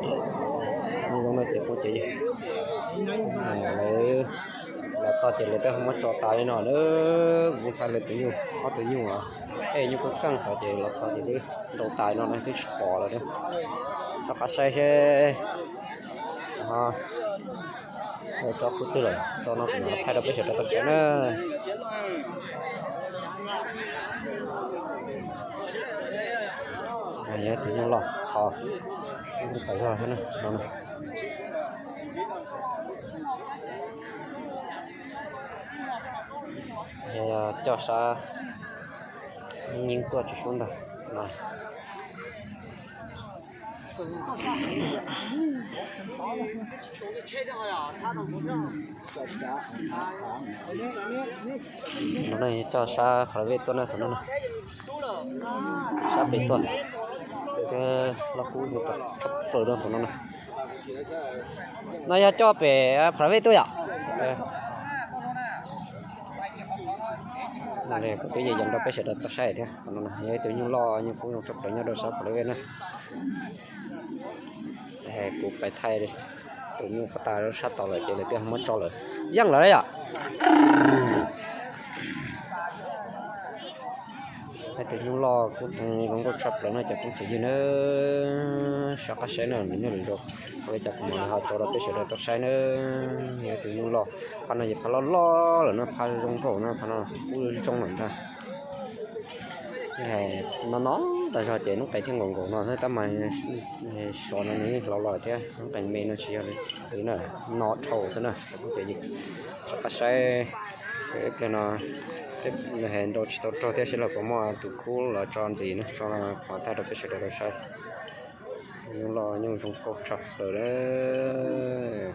Zoo no ces kuv ces lawv los txog ces lawv twb muab tso tas li no na. Kuv thaij lawv tus nyuj, ob tus nyuj os, tej nyuj koj keej tod ces los txog ces twb nrau tas no na, twb tsis pom lawm. Soj qab saib seb tso qub twg lawm, tso no kuv mam thaij rau peb sawv daws tau saib na. Yog tus nyuj loj txho, tawm zog no. Coj sab nyeeb tuaj tsis sub ntag no. Tus no coj sab qhov vej tuaj na, tus no sab pem tuaj. Loj kub tshaj plaws rau tus no na. No yog coj pem qhov vej tuaj yom. Kuv twb yeej yog rau peb sawv daws tau saib thiab. Yog ib tug nyuj loj nyuj kub zoo tshaj plaws nyob rau sab qhov vej na. Kuv pais thaij tus nyuj pov tas sab tod lawm ces lawv twb muab tso lawm, yeej lawm yom. Tus nyuj loj kub zoo nkauj tshaj plaws no cov phooj ywg na, soj qab saib na, nws nyob lwm zaus, ua li cas kuv mam ho tso rau peb sawv daws tau saib na. Yog tus nyuj loj, phab no yog phab loj loj lawm no, phab zoo nkauj no, phab no kub zoo lawm ntag. No no tas zog ces noob qes thiaj nkaum nkaus no, tab mas sov no nws hloov los thiab, noob qes me no tsis yog li na, no dhau xwb na. Soj qab saib, ib pliag no nrau tsis tau raug thiab, seb lawv puas muaj tus khub los tso ntxiv na, tso qhov thaij rau peb sawv daws tau saib. Nyuj loj nyuj zoo nkauj tshaj plaws lawm.